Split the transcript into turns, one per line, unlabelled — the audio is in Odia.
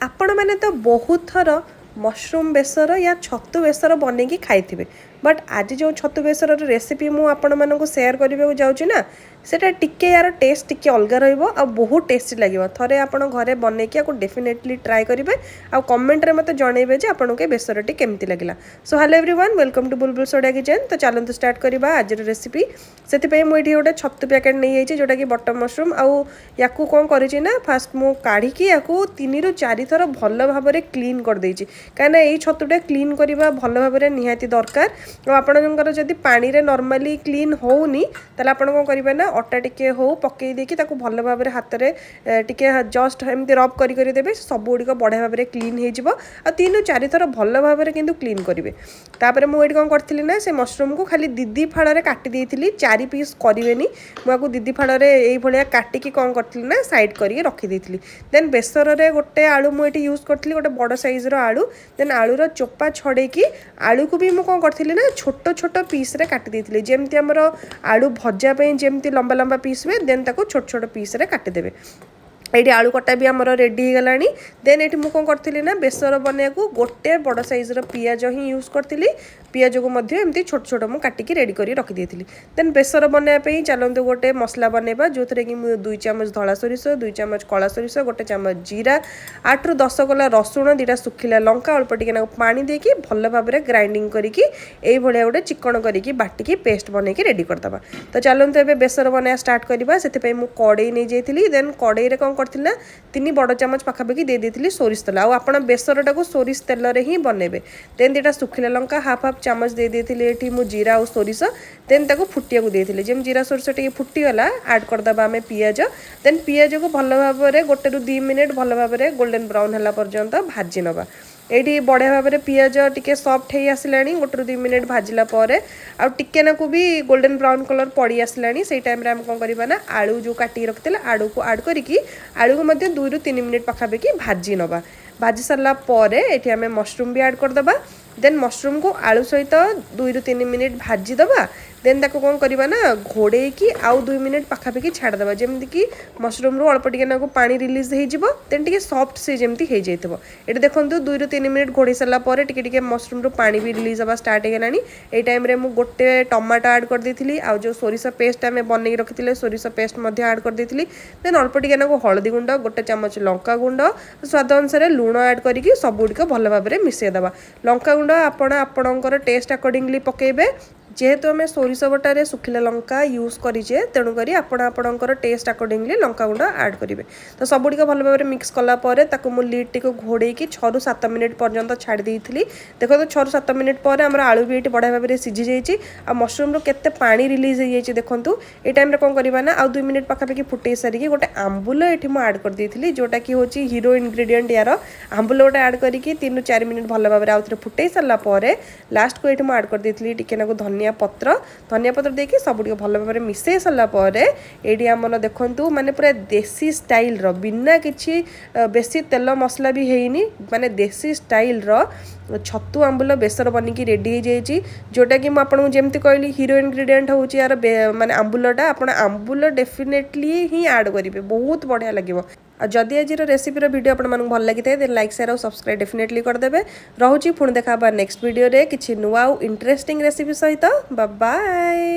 ଆପଣମାନେ ତ ବହୁତ ଥର ମସରୁମ୍ ବେସର ୟା ଛତୁ ବେସର ବନେଇକି ଖାଇଥିବେ, ବଟ୍ ଆଜି ଯେଉଁ ଛତୁ ବେସରର ରେସିପି ମୁଁ ଆପଣମାନଙ୍କୁ ସେୟାର କରିବାକୁ ଯାଉଛି ନା, ସେଇଟା ଟିକେ ୟାର ଟେଷ୍ଟ ଟିକେ ଅଲଗା ରହିବ ଆଉ ବହୁତ ଟେଷ୍ଟି ଲାଗିବ। ଥରେ ଆପଣ ଘରେ ବନେଇକି ଆକୁ ଡେଫିନେଟଲି ଟ୍ରାଏ କରିବେ ଆଉ କମେଣ୍ଟରେ ମୋତେ ଜଣେଇବେ ଯେ ଆପଣଙ୍କୁ ଏ ବେସରଟି କେମିତି ଲାଗିଲା। So hello everyone, welcome to Bulbul Odia Kitchen। ତ ଚାଲନ୍ତୁ ଷ୍ଟାର୍ଟ କରିବା ଆଜିର ରେସିପି। ସେଥିପାଇଁ ମୁଁ ଏଠି ଗୋଟେ ଛତୁ ପ୍ୟାକେଟ୍ ନେଇଯାଇଛି, ଯେଉଁଟାକି ବଟନ୍ ମସରୁମ୍। ଆଉ ୟାକୁ କ'ଣ କରିଛି ନା, ଫାଷ୍ଟ ମୁଁ କାଢ଼ିକି ୟାକୁ 3ରୁ 4 ଥର ଭଲ ଭାବରେ କ୍ଲିନ୍ କରିଦେଇଛି, କାହିଁକିନା ଏଇ ଛତୁଟା କ୍ଲିନ୍ କରିବା ଭଲ ଭାବରେ ନିହାତି ଦରକାର। ଆଉ ଆପଣଙ୍କର ଯଦି ପାଣିରେ ନର୍ମାଲି କ୍ଲିନ୍ ହେଉନି, ତାହେଲେ ଆପଣ କ'ଣ କରିବେ ନା, ଅଟା ଟିକେ ହଉ ପକାଇ ଦେଇକି ତାକୁ ଭଲ ଭାବରେ ହାତରେ ଟିକେ ଜଷ୍ଟ ଏମିତି ରବ୍ କରି କରି ଦେବେ, ସବୁ ଗୁଡ଼ିକ ବଢ଼ିଆ ଭାବରେ କ୍ଲିନ୍ ହେଇଯିବ। ଆଉ 3ରୁ 4 ଥର ଭଲ ଭାବରେ କିନ୍ତୁ କ୍ଲିନ୍ କରିବେ। ତାପରେ ମୁଁ ଏଇଠି କ'ଣ କରିଥିଲି ନା, ସେ ମସରୁମ୍କୁ ଖାଲି ଦି ଫାଳରେ କାଟି ଦେଇଥିଲି, ଚାରି ପିସ୍ କରିବେନି। ମୁଁ ଆକୁ ଦି ଫାଳରେ ଏଇଭଳିଆ କାଟିକି କ'ଣ କରିଥିଲି ନା, ସାଇଡ଼୍ କରିକି ରଖିଦେଇଥିଲି। ଦେନ୍ ବେସରରେ ଗୋଟେ ଆଳୁ ମୁଁ ଏଠି ୟୁଜ୍ କରିଥିଲି, ଗୋଟେ ବଡ଼ ସାଇଜ୍ର ଆଳୁ। ଦେନ୍ ଆଳୁର ଚୋପା ଛଡ଼େଇକି ଆଳୁକୁ ବି ମୁଁ କ'ଣ କରିଥିଲି ନା, ଛୋଟ ଛୋଟ ପିସ୍ରେ କାଟି ଦେଇଥିଲି। ଯେମିତି ଆମର ଆଳୁ ଭଜା ପାଇଁ ଯେମିତି ଲମ୍ବା ଲମ୍ବା ପିସ୍ ହୁଏ, ଦେନ୍ ତାକୁ ଛୋଟ ଛୋଟ ପିସ୍ରେ କାଟିଦେବେ। ଏଇଠି ଆଳୁ କଟା ବି ଆମର ରେଡ଼ି ହେଇଗଲାଣି। ଦେନ୍ ଏଇଠି ମୁଁ କ'ଣ କରିଥିଲି ନା, ବେସର ବନେଇବାକୁ ଗୋଟେ ବଡ଼ ସାଇଜ୍ର ପିଆଜ ହିଁ ୟୁଜ୍ କରିଥିଲି। ପିଆଜକୁ ମଧ୍ୟ ଏମିତି ଛୋଟ ଛୋଟ ମୁଁ କାଟିକି ରେଡ଼ି କରି ରଖିଦେଇଥିଲି। ଦେନ୍ ବେସର ବନେଇବା ପାଇଁ ଚାଲନ୍ତୁ ଗୋଟେ ମସଲା ବନେଇବା, ଯେଉଁଥିରେ କି ମୁଁ 2 ଚାମଚ ଧଳା ସୋରିଷ, 2 ଚାମଚ କଳା ସୋରିଷ, 1 ଚାମଚ ଜିରା, 8ରୁ 10 କୋଲା ରସୁଣ, 2ଟା ଶୁଖିଲା ଲଙ୍କା, ଅଳ୍ପ ଟିକେ ନାକୁ ପାଣି ଦେଇକି ଭଲ ଭାବରେ ଗ୍ରାଇଣ୍ଡିଙ୍ଗ କରିକି ଏଇଭଳିଆ ଗୋଟେ ଚିକଣ କରିକି ବାଟିକି ପେଷ୍ଟ ବନେଇକି ରେଡ଼ି କରିଦେବା। ତ ଚାଲନ୍ତୁ ଏବେ ବେସର ବନେଇବା ଷ୍ଟାର୍ଟ କରିବା। ସେଥିପାଇଁ ମୁଁ କଡ଼େଇ ନେଇଯାଇଥିଲି। ଦେନ୍ କଡ଼େଇରେ କ'ଣ କରିଥିଲି ନା, 3 ବଡ଼ ଚାମଚ ପାଖାପାଖି ଦେଇ ଦେଇଥିଲି ସୋରିଷ ତେଲ। ଆଉ ଆପଣ ବେସରଟାକୁ ସୋରିଷ ତେଲରେ ହିଁ ବନେଇବେ। ଦେନ୍ 2ଟା ଶୁଖିଲା ଲଙ୍କା, ହାଫ୍ ହାଫ୍ ଚାମଚ ଦେଇ ଦେଇଥିଲି ଏଠି ମୁଁ ଜିରା ଆଉ ସୋରିଷ। ଦେନ୍ ତାକୁ ଫୁଟିବାକୁ ଦେଇଥିଲି। ଯେମିତି ଜିରା ସୋରିଷ ଟିକେ ଫୁଟିଗଲା, ଆଡ଼୍ କରିଦେବା ଆମେ ପିଆଜ। ଦେନ୍ ପିଆଜକୁ ଭଲ ଭାବରେ 1ରୁ 2 ମିନିଟ୍ ଭଲ ଭାବରେ ଗୋଲ୍ଡେନ୍ ବ୍ରାଉନ୍ ହେଲା ପର୍ଯ୍ୟନ୍ତ ଭାଜି ନେବା। ଏଇଠି ବଢ଼ିଆ ଭାବରେ ପିଆଜ ଟିକେ ସଫ୍ଟ ହେଇ ଆସିଲାଣି 1ରୁ 2 ମିନିଟ୍ ଭାଜିଲା ପରେ, ଆଉ ଟିକେ ନାକୁ ବି ଗୋଲ୍ଡେନ୍ ବ୍ରାଉନ୍ କଲର୍ ପଡ଼ି ଆସିଲାଣି। ସେଇ ଟାଇମ୍ରେ ଆମେ କ'ଣ କରିବା ନା, ଆଳୁ ଯେଉଁ କାଟିକି ରଖିଥିଲେ, ଆଳୁକୁ ଆଡ଼୍ କରିକି ଆଳୁକୁ ମଧ୍ୟ 2ରୁ 3 ମିନିଟ୍ ପାଖାପାଖି ଭାଜି ନେବା। ଭାଜି ସାରିଲା ପରେ ଏଠି ଆମେ ମସରୁମ୍ ବି ଆଡ଼୍ କରିଦେବା। ଦେନ୍ ମସରୁମ୍କୁ ଆଳୁ ସହିତ 2ରୁ 3 ମିନିଟ୍ ଭାଜିଦେବା। ଦେନ୍ ତାକୁ କ'ଣ କରିବା ନା, ଘୋଡ଼େଇକି ଆଉ 2 ମିନିଟ୍ ପାଖାପାଖି ଛାଡ଼ିଦେବା, ଯେମିତିକି ମସରୁମ୍ରୁ ଅଳ୍ପ ଟିକେ ନାକୁ ପାଣି ରିଲିଜ୍ ହେଇଯିବ, ଦେନ୍ ଟିକେ ସଫ୍ଟ ସେ ଯେମିତି ହେଇଯାଇଥିବ। ଏଠି ଦେଖନ୍ତୁ, 2ରୁ 3 ମିନିଟ୍ ଘୋଡ଼େଇ ସାରିଲା ପରେ ଟିକେ ଟିକେ ମସରୁମ୍ରୁ ପାଣି ବି ରିଲିଜ୍ ହେବା ଷ୍ଟାର୍ଟ ହେଇଗଲାଣି। ଏଇ ଟାଇମ୍ରେ ମୁଁ ଗୋଟେ ଟମାଟୋ ଆଡ଼୍ କରିଦେଇଥିଲି ଆଉ ଯେଉଁ ସୋରିଷ ପେଷ୍ଟ ଆମେ ବନେଇକି ରଖିଥିଲେ, ସୋରିଷ ପେଷ୍ଟ ମଧ୍ୟ ଆଡ଼୍ କରିଦେଇଥିଲି। ଦେନ୍ ଅଳ୍ପ ଟିକେ ନାକୁ ହଳଦୀ ଗୁଣ୍ଡ, 1 ଚାମଚ ଲଙ୍କା ଗୁଣ୍ଡ, ସ୍ୱାଦ ଅନୁସାରେ ଲୁଣ ଆଡ଼୍ କରିକି ସବୁଗୁଡ଼ିକ ଭଲ ଭାବରେ ମିଶାଇ ଦେବା। ଲଙ୍କା ଗୁଣ୍ଡ ଆପଣ ଆପଣଙ୍କର ଟେଷ୍ଟ ଆକର୍ଡ଼ିଙ୍ଗଲି ପକାଇବେ। ଯେହେତୁ ଆମେ ସୋରିଷ ବଟାରେ ଶୁଖିଲା ଲଙ୍କା ୟୁଜ୍ କରିଛେ, ତେଣୁକରି ଆପଣ ଆପଣଙ୍କର ଟେଷ୍ଟ ଆକର୍ଡ଼ିଙ୍ଗଲି ଲଙ୍କା ଗୁଣ୍ଡ ଆଡ଼୍ କରିବେ। ତ ସବୁଗୁଡ଼ିକ ଭଲ ଭାବରେ ମିକ୍ସ କଲା ପରେ ତାକୁ ମୁଁ ଲିଡ୍ଟିକୁ ଘୋଡ଼େଇକି 6ରୁ 7 ମିନିଟ୍ ପର୍ଯ୍ୟନ୍ତ ଛାଡ଼ି ଦେଇଥିଲି। ଦେଖନ୍ତୁ, 6ରୁ 7 ମିନିଟ୍ ପରେ ଆମର ଆଳୁ ବି ଏଇଠି ବଢ଼ିଆ ଭାବରେ ସିଝି ଯାଇଛି ଆଉ ମସରୁମ୍ରୁ କେତେ ପାଣି ରିଲିଜ୍ ହେଇଯାଇଛି ଦେଖନ୍ତୁ। ଏଇ ଟାଇମ୍ରେ କ'ଣ କରିବା ନା, ଆଉ 2 ମିନିଟ୍ ପାଖାପାଖି ଫୁଟେଇ ସାରିକି ଗୋଟେ ଆମ୍ବୁଲ ଏଠି ମୁଁ ଆଡ଼୍ କରିଦେଇଥିଲି, ଯେଉଁଟାକି ହେଉଛି ହିରୋ ଇନଗ୍ରିଡ଼ିଏଣ୍ଟ ୟାର। ଆମ୍ବୁଲ ଗୋଟେ ଆଡ଼୍ କରିକି 3ରୁ 4 ମିନିଟ୍ ଭଲ ଭାବରେ ଆଉ ଥରେ ଫୁଟେଇ ସାରିଲା ପରେ ଲାଷ୍ଟକୁ ଏଇଠି ମୁଁ ଆଡ଼୍ କରିଦେଇଥିଲି ଟିକେ ନାକୁ ଧନିଆ ପତ୍ର। ଧନିଆ ପତ୍ର ଦେଇକି ସବୁ ଟିକେ ଭଲ ଭାବରେ ମିଶାଇ ସାରିଲା ପରେ ଏଇଠି ଆମର ଦେଖନ୍ତୁ, ମାନେ ପୁରା ଦେଶୀ ଷ୍ଟାଇଲର, ବିନା କିଛି ବେଶୀ ତେଲ ମସଲା ବି ହେଇନି, ମାନେ ଦେଶୀ ଷ୍ଟାଇଲର ଛତୁ ଆମ୍ବୁଲ ବେସର ବନିକି ରେଡ଼ି ହେଇଯାଇଛି। ଯେଉଁଟାକି ମୁଁ ଆପଣଙ୍କୁ ଯେମିତି କହିଲି, ହିରୋ ଇନଗ୍ରିଡ଼ିଏଣ୍ଟ ହେଉଛି ୟାର ମାନେ ଆମ୍ବୁଲଟା। ଆପଣ ଆମ୍ବୁଲ ଡେଫିନେଟଲି ହିଁ ଆଡ଼୍ କରିବେ, ବହୁତ ବଢ଼ିଆ ଲାଗିବ। ଆଉ ଯଦି ଆଜିର ରେସିପିର ଭିଡ଼ିଓ ଆପଣମାନଙ୍କୁ ଭଲ ଲାଗିଥାଏ, ଦେନ୍ ଲାଇକ୍, ସେୟାର ଆଉ ସବସ୍କ୍ରାଇବ୍ ଡେଫିନେଟଲି କରିଦେବେ। ରହୁଛି, ପୁଣି ଦେଖା ହେବା ନେକ୍ସଟ ଭିଡ଼ିଓରେ କିଛି ନୂଆ ଆଉ ଇଣ୍ଟରେଷ୍ଟିଂ ରେସିପି ସହିତ। ବାଏ।